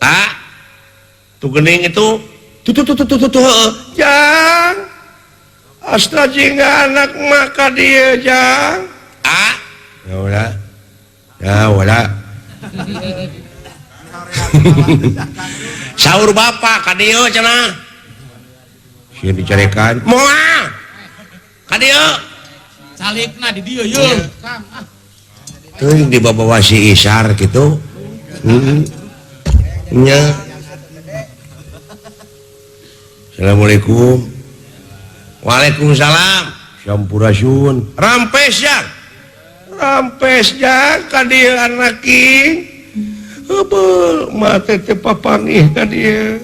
Ah, tuh gening itu tuh tuh tuh tuh tuh tuh jang astra jingga anak maka dia jang ah ya udah ya udah sahur bapak ka dieu cenah sieun dicarekan moal ka dieu salibna di dieu yeuh Kang ah teuing dibawa si Isar kitu nya. Assalamualaikum. Waalaikumsalam. Sampurasun. Rampes jang. Rampes jang ka dieu anak king. Heubeul mah teh teu papanggih ka dieu.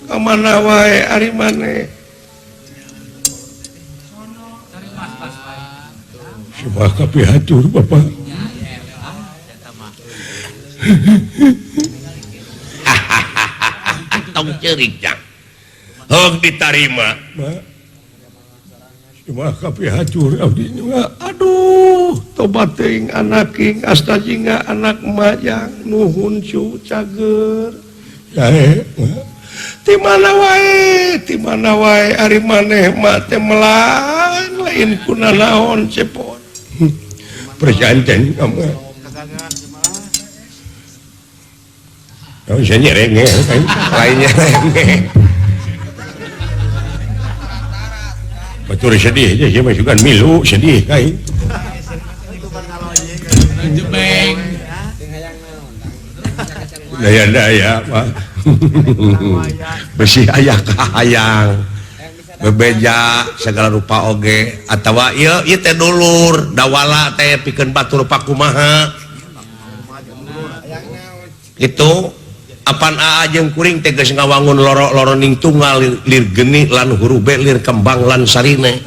Ka mana wae ari maneh. Subah kapihatur Bapak. Tong ceurik jang. Heug ditarima. Cuma kapihatur abdi mah. Aduh, tobat teuing anak king asta jingga anak majang nuhun cu cager. Jae ti mana wae, ti mana wae ari maneh mah teh melan lain kunanaon cepot. Perjanten kamu. Oh, saya nyerenge, lainnya nyerenge. Betul sedih, saya masukkan milu sedih, kai. Jebeng. Daya-daya, Pak. Besi ayah kahayang, bebeja segala rupa oge, atawa ieu ieu teh dulur, dawala teh pikeun batur pakumaha. Itu apan aa jeung kuring teh geus ngawangun loro-loroning tunggal lir geni lan huruf B lir kembang lan sarine.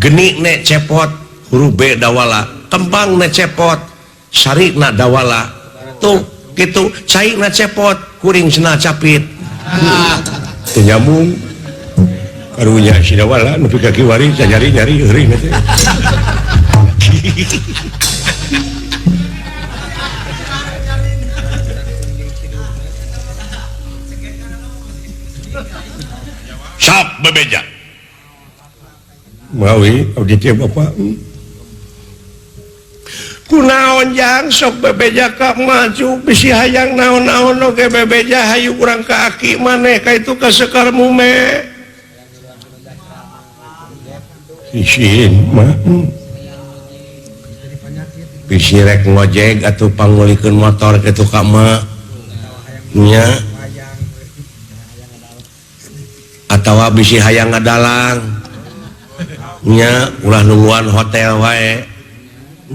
Geni ne cepot huruf B dawala, kembang ne cepot sarina dawala. Tuh kitu cai na cepot kuring cenah capit. Teu nyambung. Karunya si dawala nepi ka kiwari nyari-nyari euring teh. Sok bebeja. Mawi abdi teh bapak. Kunaon jang sok bebeja ka maju bisi hayang naon-naon oge bebeja hayu urang ka aki maneh ka itu ka Sekar Mume. Isin mah. Bisi rek ngojek atuh pangulikeun motor kitu ka emak. Nya. Atawa bisi hayang ngadalang. Nya ulah nungguan hotel wae.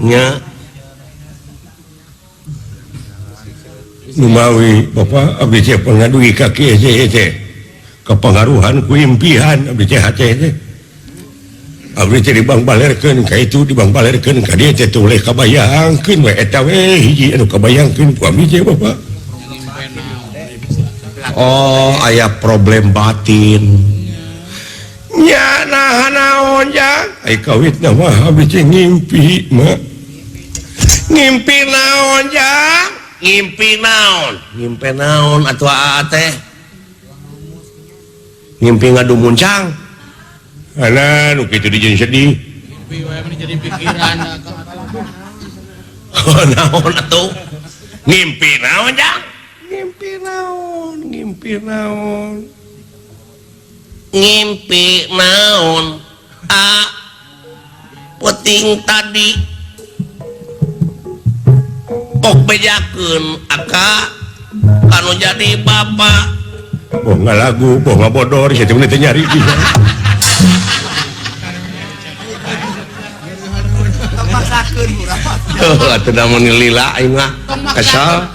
Nya. Numawi Bapak abdi teh pangadugi ka kieu teh. Kapangaruhan ku impian abdi teh hate teh. Abdi teh dibangbalerkeun ka itu dibangbalerkeun ka dieu teh teu kabayangkeun we eta we hiji anu kabayangkeun ku abdi teh Bapak. Oh, aya problem batin. Nya nah naon jang? Ai kawitna mah abdi teh ngimpi mah. Ngimpi naon jang? Ngimpi naon? Ngimpi naon atuh aa teh? Ngimpi ngadu muncang. Alah nu kitu dijieun sedih. Ngimpi wae mah jadi pikiran. Oh, naon atuh? Ngimpi naon jang? Ngimpi naon? Ngimpi naon? Ngimpi naon? A puting tadi kok bejakeun aka kanu jadi bapak. Boh ngalagu, boh ngabodor, sia teh teu nyari bisa. Heuh, atuh da mun lila aing mah kesel.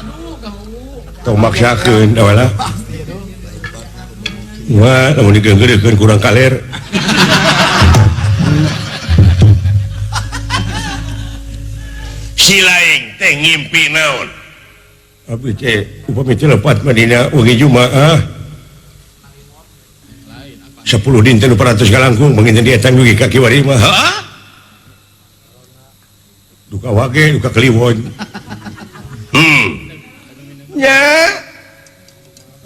Tong maksakeun dawala. Wah, lamun digeunggeurkeun kurang kaler. Si laing teh ngimpi naon? Abdi teh upami teh lepat mah dina wengi Jumaah. 10 dinten 400 kalangkung panginten dia tanggung ka kiwari mah. Heeh. Duka Duka wage duka kliwon. Nya.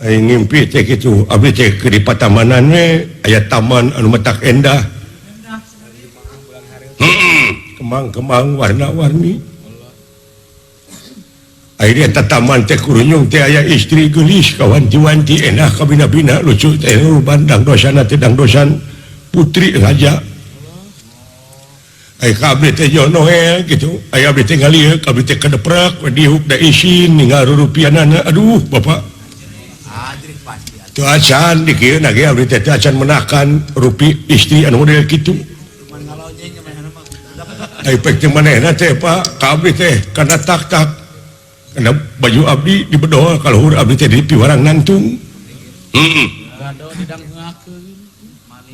Aing ngimpi teh kitu, abdi teh keur di patamanan we aya taman anu matak endah. Kembang-kembang warna-warni. Akhirnya eta taman teh kurunyung teh aya istri geulis kawanti-wanti enah kabina-bina lucu teh bandang dosana teh dangdosan putri raja. Ai ka abdi teh jonoel kitu, aya abdi teh ngalieuk, abdi teh kedeprak we dihuk da isin ninggal rurupianana. Aduh bapak. Teu acan di kieu na ge abdi teh teu acan menakan rupi istri anu model kitu. Ai pek teh manehna teh Pak, ka abdi teh kana tak-tak. Kana baju abdi dibedol ka luhur abdi teh di piwarang nantung. Heeh.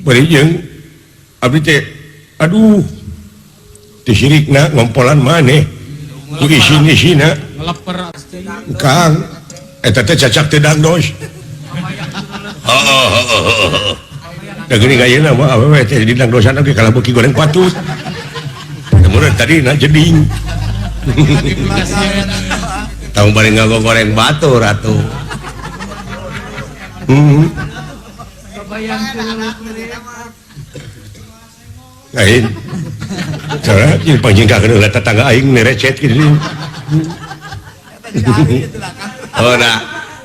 Bari jeung abdi teh aduh teu sirikna ngompolan maneh. Ku isin-isina. Ngeleper Kang eta teh cacak teh dangdos. Heeh. Da geuning ayeuna mah awewe teh di dangdosan oge kalah beuki goreng patut. Kemudian tadi na jeding. Tahu bari ngagoreng batur atuh. Lain. Cara jeung panjingkakeun heula tetangga aing nerecet kitu. Oh nah,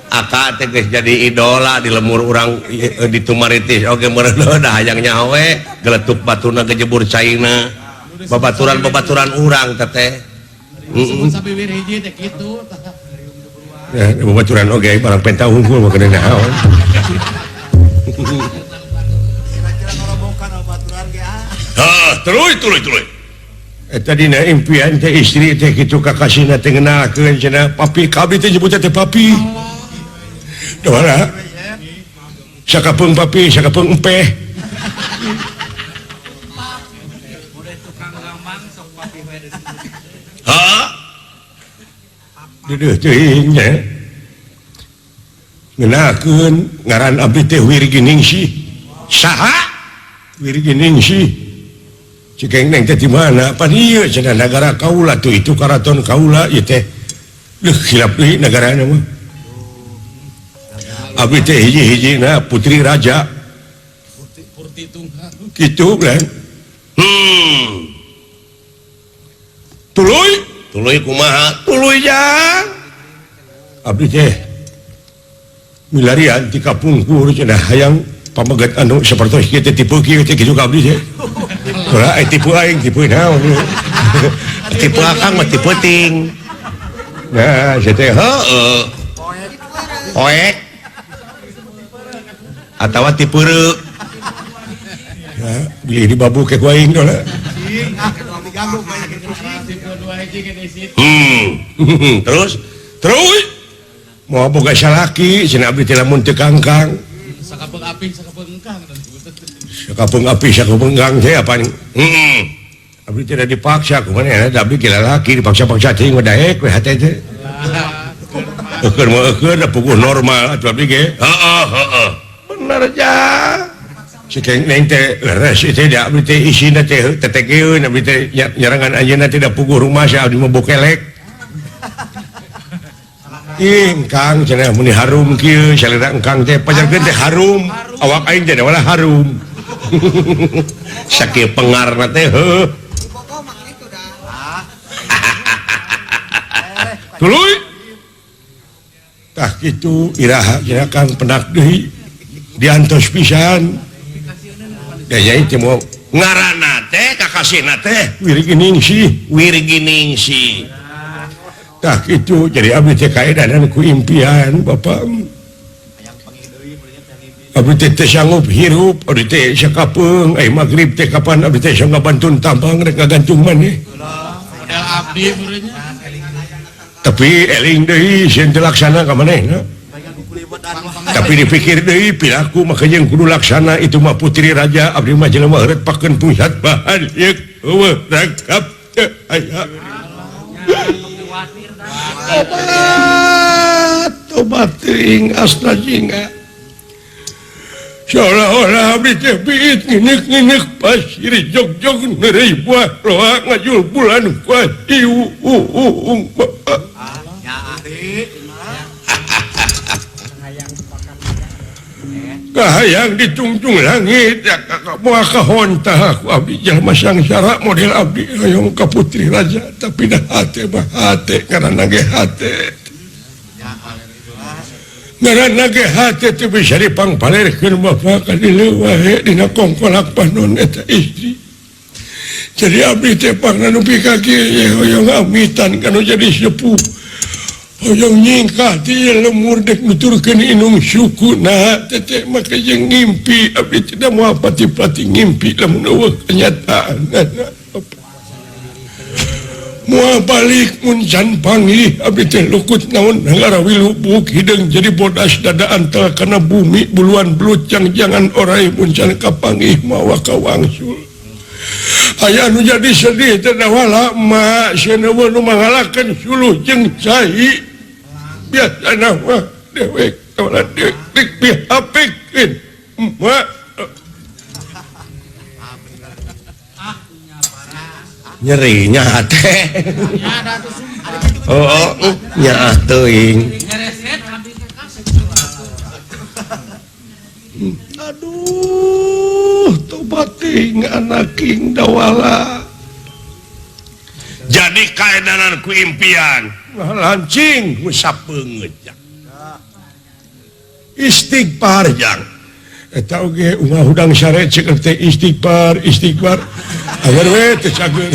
aka teh geus jadi idola di lemur urang di Tumaritis oge meureun da hayang nyaho we geletuk batuna gejebur caina. Babaturan-babaturan urang teh. Disebut sabiwir hiji teh kitu. Ya, babaturan oge barang penta unggul mah kena naon. Kira-kira ngorobokan babaturan ge ah. Hah, tuluy tuluy tuluy. Eta dina impian teh istri teh kitu kakasihna teh ngenalkeun cenah papi ka abdi teh nyebutna teh papi. Doa. Sakapeung papi, sakapeung empeh. Hah? Deudeuh teuing nya. Ngenakeun ngaran abdi teh Wirginingsih. Saha? Wirginingsih. Cik neng teh di mana? Pan ieu cenah nagara kaula tuh itu karaton kaula ieu teh. Leuh hilap deui nagarana mah. Abdi teh hiji-hijina putri raja. Kitu kan. Tuluy, tuluy kumaha? Tuluy jang. Abdi teh milarian ti kapungkur cenah hayang pameget anu sapertos kieu teh tipe kieu teh kitu ka abdi teh. Ora tipe aing tipe naon. Tipe akang mah tipe ting. Nah, sia teh heueuh. Poek. Atawa tipeureuh. Nah, bilih dibabu ke ku aing dola. Terus terus mau boga salaki cenah abdi teh lamun teu kangkang. Sakapeung api sakapeung engkang. Sakapeung api sakapeung engkang teh apa? Abdi teh dipaksa kumaha da abdi ge lalaki dipaksa-paksa teuing mah daek we hate teh. Eukeun mah eukeun da puguh normal atuh abdi ge. Heeh heeh. Bener jang. Si neng teh leres teh da abdi teh isina teh tetekeun abdi teh nyarangan anjeunna teh da puguh rumah sia abdi mah bokelek. Ih, engkang cenah meni harum kieu salira engkang teh pajarkeun teh harum, awak aing teh wala harum. Sakieu pengarna teh heuh. Tuluy. Tah kitu iraha cenah Kang penak deui diantos pisan. Ya yai teh mau ngaranna teh kakasihna teh Wirginingsih, Wirginingsih. Tah kitu jadi abdi teh kaedanan ku impian bapak. Abdi teh teu sanggup hirup, abdi teh sakapeung ai magrib teh kapan abdi teh ngabantun tambang rek ngagantung maneh. Model abdi meureunnya. Tapi eling deui sieun teu laksana ka manehna. Tapi dipikir deui piraku mah jeung kudu laksana itu mah putri raja abdi mah jelema heureut pakeun pusat bahan yeuk eueuh rangkap teu aya. Tobat, tobat teuing asna jingga. Seolah-olah abdi teh biit nginek-nginek pasir jog-jog neureuy buah roa ngajul bulan kuat iuung bapak. Kahayang ditungtung langit ya kakak moal kahontah ku abdi jalma sangsara model abdi hoyong ka putri raja tapi dah hate mah hate ngaranna ge hate. Ngaranna ge hate teu bisa dipangpalerkeun bapak ka dieu wae dina kongkolak panon eta istri. Jadi abdi teh pangna nepi ka kieu hoyong amitan kana jadi sepuh. Hoyong nyingkah ti lemur dek nuturkeun inung suku nah teteh maka jeung ngimpi abdi tidak moal pati-pati ngimpi lamun eueuh kenyataan. Moal balik mun can panggih abdi teh lukut naon ngarawilubuk hideung jadi bodas dada antal kana bumi buluan belut jang-jangan orai mun can kapanggih mawa kawangsul. Aya nu jadi sedih teh dawala emak sieun eueuh nu mangalakeun suluh jeung cai. Biasana mah dewek dawala dewek dihapikeun emak. Nyerinya hate. Oh, nyaah teuing. Aduh, tobat teuing anak king dawala. Jadi kaedanan ku impian. Lancing sapeungeut jang. Istighfar jang. Eta oge ungah hudang sare ceuk teh istighfar, istighfar. Agar we teu cageun.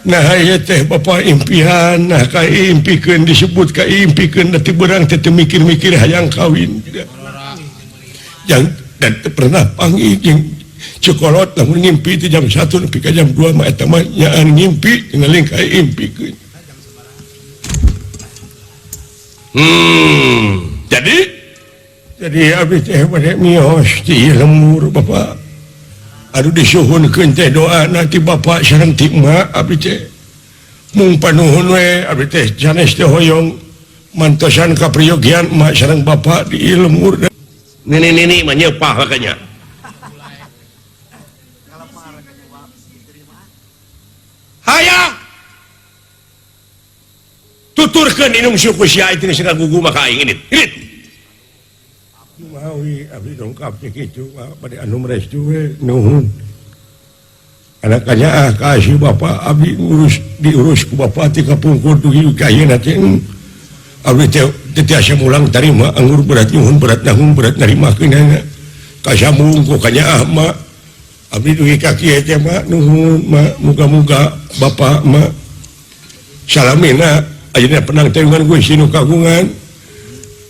Nah ieu teh bapa impian, nah kaimpikeun disebut kaimpikeun da teu beurang teh teu mikir-mikir hayang kawin. Jang dan teu pernah panggih jeung cekolot lamun ngimpi teh jam 1 nepi ka jam 2 mah eta mah nyaan ngimpi ngeling kaimpikeun. Jadi abdi teh bade mios ti lembur bapak. Aduh disuhunkeun teh doa nanti bapak sareng ti emak abdi teh. Mung panuhun we abdi teh sanes teh hoyong mantosan kapriyogian emak sareng bapak di lembur. Nini-nini mah nyeupah makanya. Hayang tuturkeun inung suku sia itu geus ngagugu maka aing ini. Ini. Mawi abdi dongkap teh kitu bade anu restu we nuhun. Anak kanyaah ka si bapak abdi ngurus diurus ku bapak ti kapungkur dugi ka ayeuna teh. Abdi teh teu tiasa mulang tarima anggur berat nyuhun berat nanggung berat narimakeunana. Kasambung ku kanyaah mah abdi dugi ka kieu teh mah nuhun mah muga-muga bapak mah salamina ayeuna penang teh Gusti nu kagungan.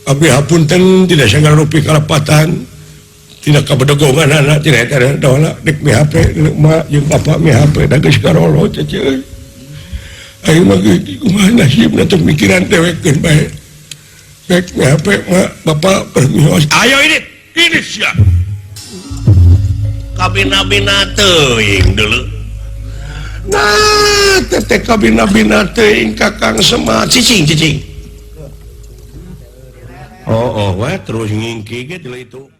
Abdi hapunten tidak sanggar rupi kalepatan tidak kabedegongan anak tidak eta dawala dek mi HP mak jeung bapak mi HP da geus karolo cece euy. Aing mah kumaha nasibna teh mikiran dewekkeun bae. Dek mi HP mak bapak permios. Ayo ini sia. Kabina-bina teuing deuleu. Nah, teh kabina-bina teuing Kakang Semar cicing cicing. Oh, wah terus ngingki gitu itu.